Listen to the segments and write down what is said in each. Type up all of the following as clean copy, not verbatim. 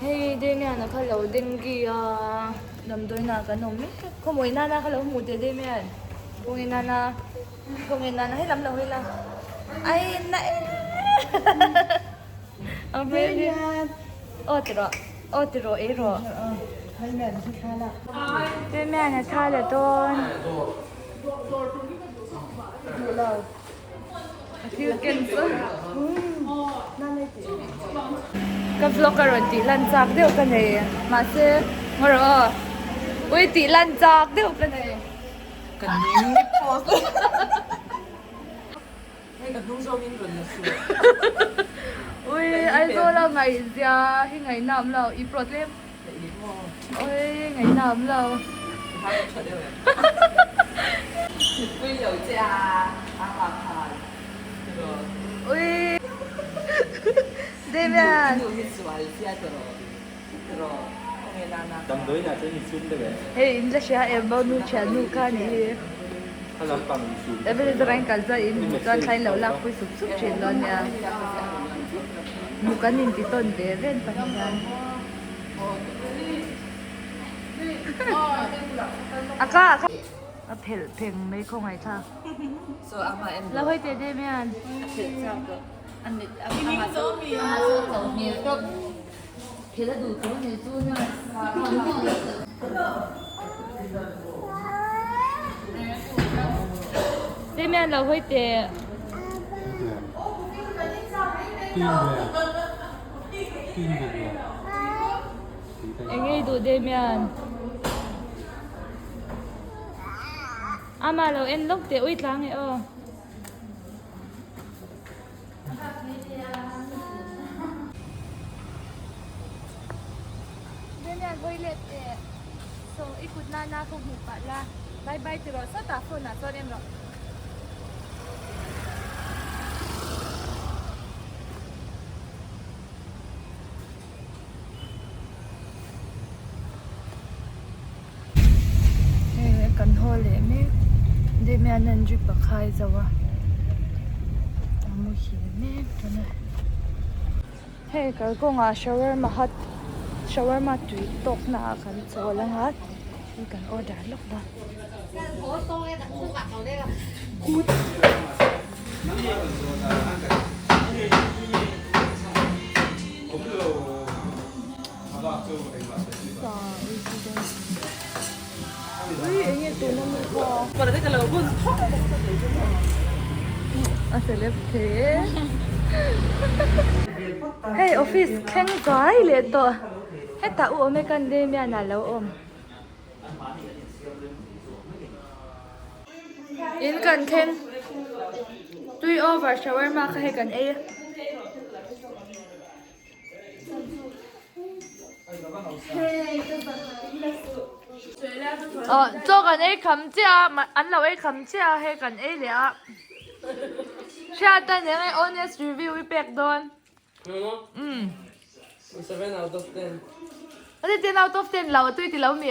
Hei Damian-a kha lo dengue a damdawiinah kan awm mek a khawmawih nana kha lo hmu teh Damian khawnge nana khawnge nana helam lo hawi la ai na e a hmel hi aw ti rawh aw ti rawh ei rawh Damian-a thla la dawn. A thil ken chu ka vlog a rawn tih lan chak deuh ka nei mahse ngaw rawh aw ui tih lan chak deuh ka nei. Ka ning post hei ka hnung zawngin rawn la suh. Ui Aizawl a ngaihzia hi ngaihna awm lo i pro tlem. Ui ngaihna awm lo. Ui Damian. Hei in la hria em bo nu thiannu kha ni hi. Evelyn zawk a in kal chuan in hmuh chuan thla in lo lak pui sup sup thin dawn nia. Hmuh kan inti tawn ve ven pahnih hian. A ka a a phelh pheng mai khawngaih thlak. La hawi teh deuh hian. Damian lo hawi teh. Eng ei duh Damian? Ama lo en lawk teh ui tlang e aw. Damian hawi let teh saw i kut nana kha hmuh pah la bye bye ti rawh sawtah phone ah chuan en rawh. Hei kan haw leh mek Damian an drip a khai zo a a muhil mek dawn a hei kalkawngah shawarma hut shawarma tui tawk na ah kan chawl anga hei kan order lawk dawn. Hei office thleng zuai leh tawh hetah u awm e kan Damian ah lo awm. In kan thleng tui over shawarma kha hei kan ei a. Aw chaw kan ei kham chiah a an lo ei kham chiah a hei kan ei leh a hriat a nia nge honest review i pek dawn umm 10 out of 10 lo a tui ti lo mi.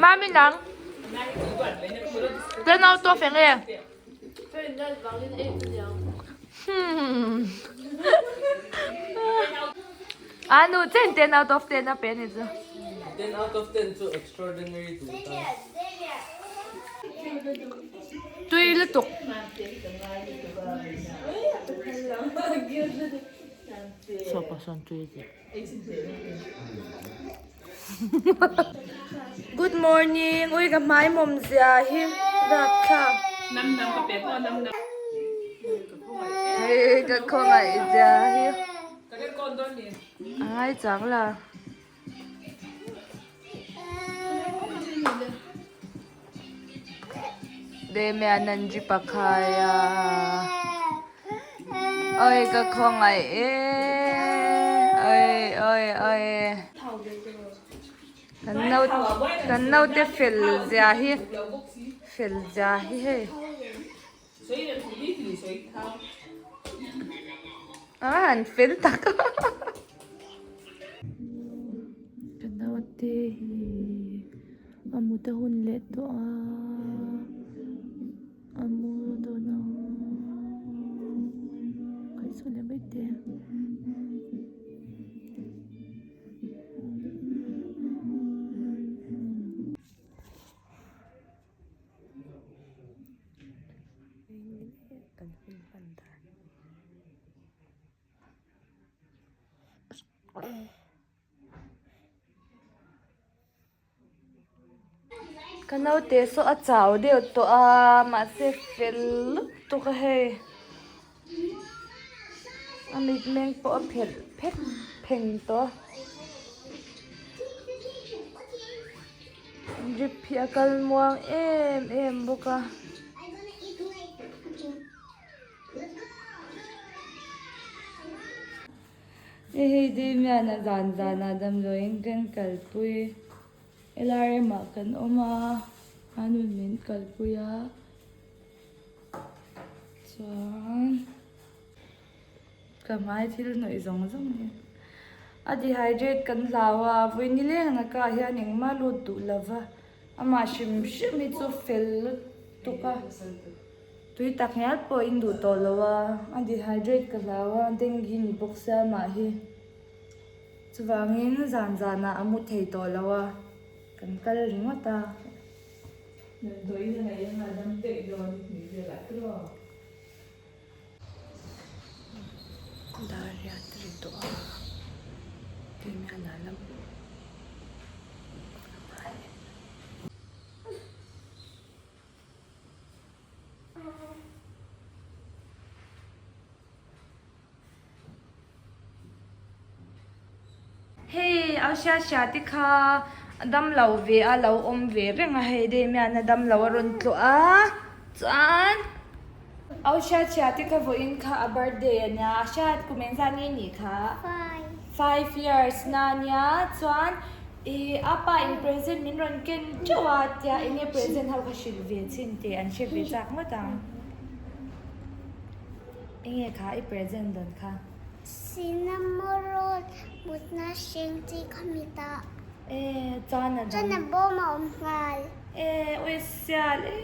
Mami nang 10 out of eng e? A nu chen 10 out of 10 a pe ni chu. 10 out of 10 chu extraordinary tur ta. Tui lutuk. Good morning ui ka hmai mawm zia hi rapthlak hei ka khawngaih zia hi a ngai chang la. Damian an jeep a khai a oi ka khawngaih e oi oi oi kan nau kan naute fel zia hi fel zia hi hei a han fel tak a ka naute hi a mut a hun leh tawh a a mu dawn a. te. Kan hun hman dan. Ka naute saw a chau deuh tawh a mahse fel lutuk a hei a mitmeng pawh a phelh phek pheng tawh a drip hi a kal muang em em bawk a. Hei hei Damian a zan zanah damdawiin kan kalpui LRM ah kan awm a a nun min kalpui a chuan ka hmai thil hnawih zawng zawng hi a dehydrate kan hlau a vawi nileng nakah hian engmah lut duh lova amah hrim hrim hi chu fel lutuk a. Tui tak ngial pawh in duh tawh lo a, a dehydrate ka hlau a, dengue ni bawk sia amah hi. Chuvangin zan zanah a mu thei tawh lo a, kan kal ringawt a. Damdawiin a ngaih anga dam daih dawn ni velah tiraw? Dar riat ri tawh a, Damian-a lam a hmai. Hei a hria hria te kha a damlo ve a lo awm ve reng a hei Damian a damlo a rawn tlawh a chuan au hria hria te kha vawiin kha a birthday a nia a hriat kum engzat nge nih kha five years na ania chuan. Ih a pa in present min rawn ken teuh a tia eng nge present ho kha hrilh ve chin tih an hre ve chak ngawt ang. Eng nge kha i present dawn kha? Cinnamon roll mutna hreng chi kha mi ta. E chuan a dang. Chuan a bawm a awm nghal. E ui sial e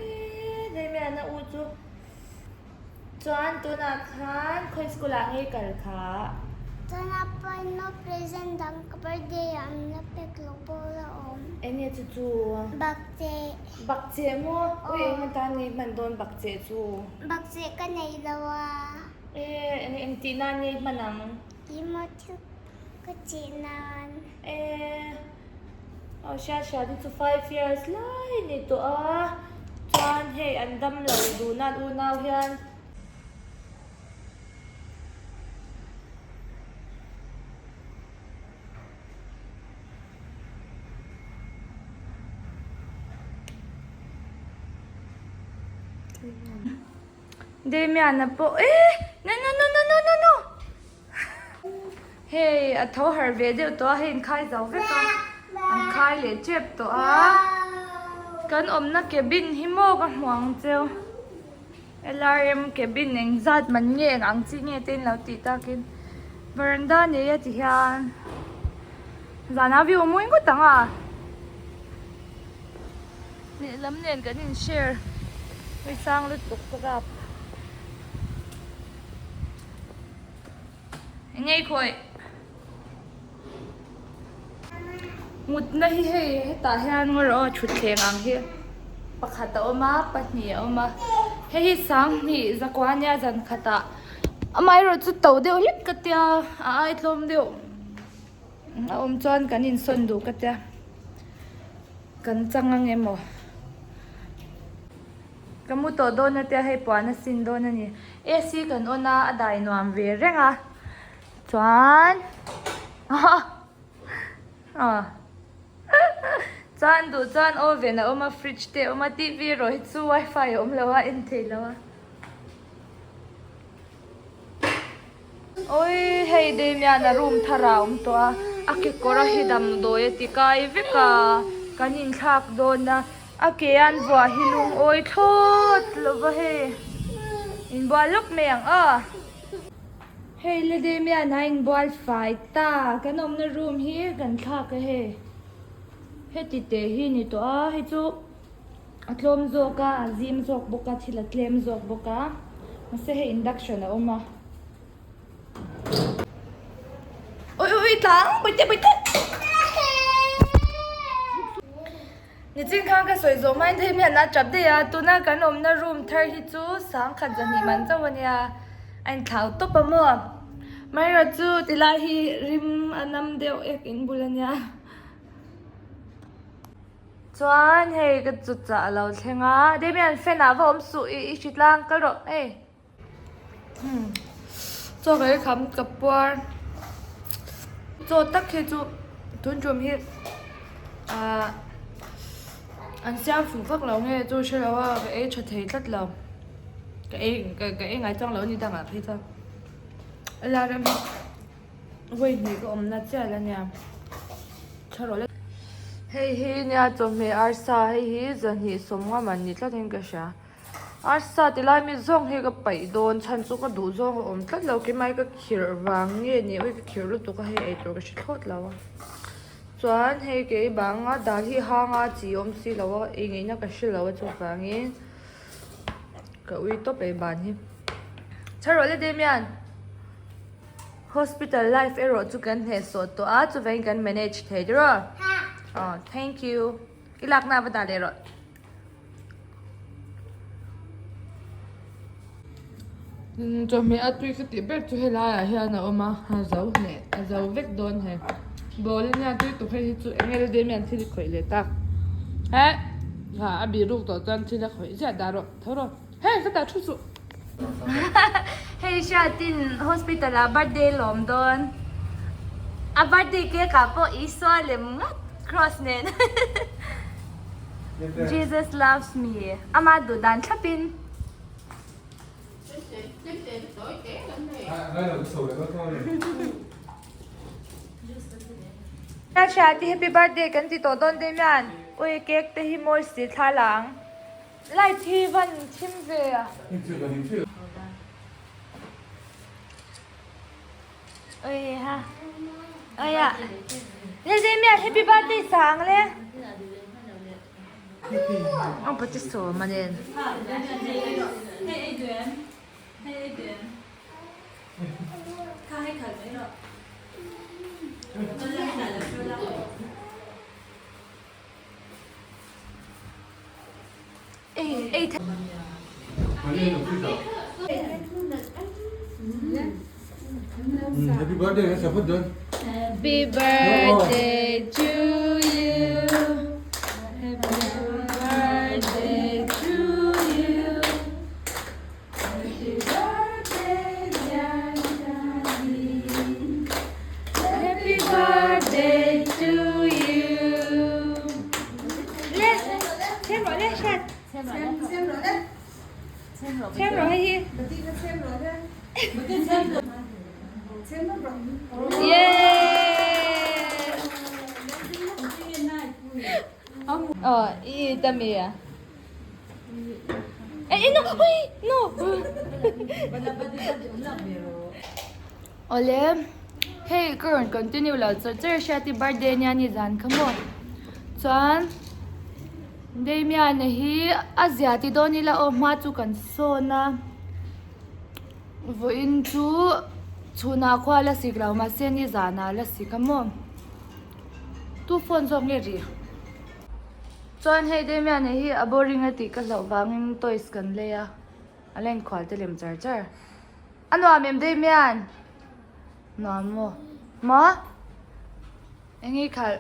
Damian a u chu. Chuan tunah khan khawi school ah nge kal kha? Chuan a paino present dang ka birthday ah min la pek loh pawh la awm. Eng nge chu chu? Bakcheh. Bakcheh maw? Ui eng atan nge hman dawn bakcheh chu? Bakcheh ka nei lo a. E eng eng tih nan nge hman ang? Emaw thil ka tih nan. E aw hria hria te chu five years lai a ni tawh a chuan hei an dam lo duh nan unau hian. Damian-a pawh e no no no no no no. Hei a tho harh ve deuh tawh a, hei an khai zo vek a, an khai leh tep tawh a, kan awmna cabin hi maw ka hmu ang cheu, LRM cabin eng zat man nge eng ang chi nge te in lo tih takin veranda nei a ti hian zanah view a mawi ngawt ang a, lehlam nen kan in share hawisang lutuk ka rap. Engei khawi mutna hi hei hetah hian ngaw rawh aw thutthleng ang hi pakhat a awm a pahnih a awm a hei hi sanghnih zakua ania zan khatah amaherawh chu to deuh hlek ka tia a ai tlawm deuh a awm chuan kan insawn duh ka tia kan chang ang emaw. Ka mu tawh dawn a tia hei puan a sin dawn a ni. AC kan on a, a dai nuam ve reng a. Chuan chuan duh chuan oven a awm a, fridge te a awm a, TV erawh hi chu wifi a awm lo a, en thei lo a. Awii hei Damian a room thar ah a awm tawh a, a kekawr a hi damdawi a ti kai vek a, kan inthlak dawn a, a ke an vuah hi lungawi thlawt lo va hei, inbual lawk mai ang a. Hei le Damian a inbual fai ta, kan awmna room hi kan thlak a hei, heti teh hi ni tawh a, hei chu. A tlawm zawk a, a zim zawk bawk a, thil a tlem zawk bawk a, mahse hei induction a awm a. tla ang bawihte bawihte. Nichin khan ka sawi zawh hmain thei mian a tap daih a, tuna kan awmna room thar hi chu sangkhat zahnih man chauh a nia, a inthlau tawp a maw? Amaherawhchu chu tilai hi rim a nam deuh ek in bul a nia. Chuan hei ka chu chah a lo thleng a, Damian fan ah va awm suh i i hritlang kal rawh hei. Chaw ka ei kham ka puar chaw tak hi chu tun tum hi ahh an siam fuh vak lo nge chu hre lo a ka ei tha thei tlat lo ka ei ka ei ngai chuang lo a ni dangah phei chuan helai ram hi vawi hnih ka awmna chiah la nia tha rawh le hei hi nia chawhmeh arsa hei hi zahnih sawmnga man ni tlatin ka hria. Arsa ti lai mi zawng hi ka paih dawn chhan chu ka duh zawng a awm tlat lo keimah ka khirh vang nge ni ui ka khirh lutuk a hei eitur ka hre thlawt lo a chuan hei kei banga dal hi hang a chi awm si lo a ei ngaihna ka hre lo a chuvangin ka ui tawp ei ban hi chhe rawh le Damian hospital life erawh chu kan hnehsawh tawh a chuvangin kan manage thei tiraw aw thank you i lakna a va dah leh rawh. Chawhmeh a tui ka tih ber chu helaiah hian a awm a a zo hneh a zo vek dawn he ball ania tui tuk hei hi chu eng nge Damian thil i khawih leh tak he ha a bih ruk tawh chuan thil a khawih ziah dah rawh tho rawh hei ka dah thu suh. Hei hriatin hospital ah birthday lawm dawn a birthday cake ah pawh Isua lem ngat cross nen. Jesus loves me ama duh dan thlap in. Hriati happy birthday kan ti tawh dawn Damian ui cake te hi mawi si thla la ang light hi van thim ve a. Ui ha ui a le Damian happy birthday sa ang le. Ang pati so manen. Ei ei Happy birthday, Happy birthday to you. Happy birthday to you. Happy birthday, dear Daddy. Happy birthday to you. Le, xem rồi le, xem. Xem rồi le. Xem rồi hay gì? Yeah! Oh, i dami ah. Eh, no! Uy! No! Awle, hei ka rawn continue lo char char hriati birthday nia ni zan kha maw. Chuan Damian-a hi a zia ti dawn ila aw hma chu kan sawn a. Vawiin chu chhunah khua la sik lo mahse ni zanah la sik a maw. Tu phone zawk nge ri? Chuan hei Damian-a hi a boring a tih ka hlauh vangin toys kan lei a, a la inkhual te lem char char. A nuam em Damian? Nuam maw? Maw? Eng nge i khalh?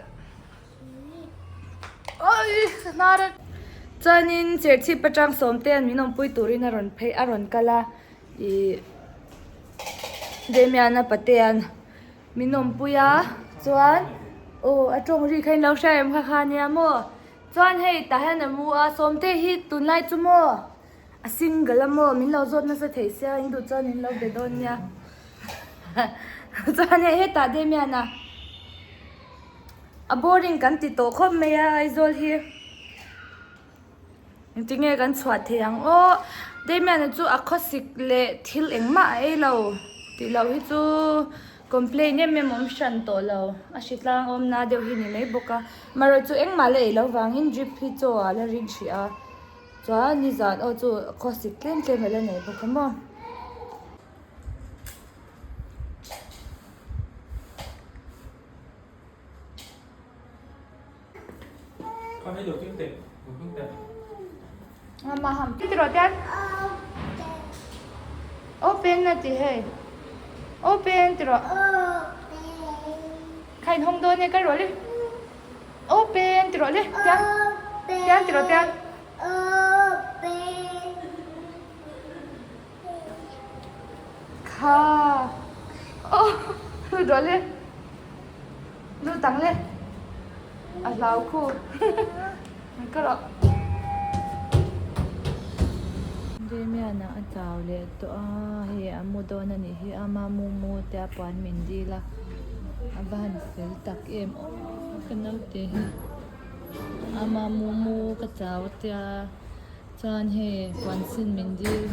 Oi ka hnar a. Chuanin Serchhip atang Sawmtea'n min awmpui turin a rawn phei a rawn kal a ih Damian-a patea'n min awmpui a chuan aw a tawng ri kha in lo hria em kha kha nia maw chuan hei tah hian a mu a Sawmte hi tunlai chu maw a single a maw min lo zawt nasa thei sia in duh chuan in lo be dawn nia chuan hei hetah Damian-a. A boring kan ti tawh khawp mai a Aizawl hi engtinge kan chhuah thei ang aw Damian-a chu a khawsik leh thil engmah a ei lo tih loh hi chu complain em em awm hran tawh lo a hritlang awmna deuh hi ni mai bawk a amaherawhchu chu engmah la ei loh vangin drip hi chaw ah la ring hrih a chuan nizan aw chu khawsik tlem tlem a la nei bawk a maw. Ama ham ti rawh tian. Open a ti hei. Open ti rawh. Kha in hawng dawn e kal rawh le. Open ti rawh le tian. Tian ti rawh tian. Kha. Oh lut rawh le. Lut ang le. A hlau khu. Ka rawh. Damian-a a chau leh tawh a, hei a mu dawn a nih hi a ama mu mu te a puan min dil a, a va han fel tak em aw ka naute hi ama mu mu ka chau tia chuan hei puan sin min dil.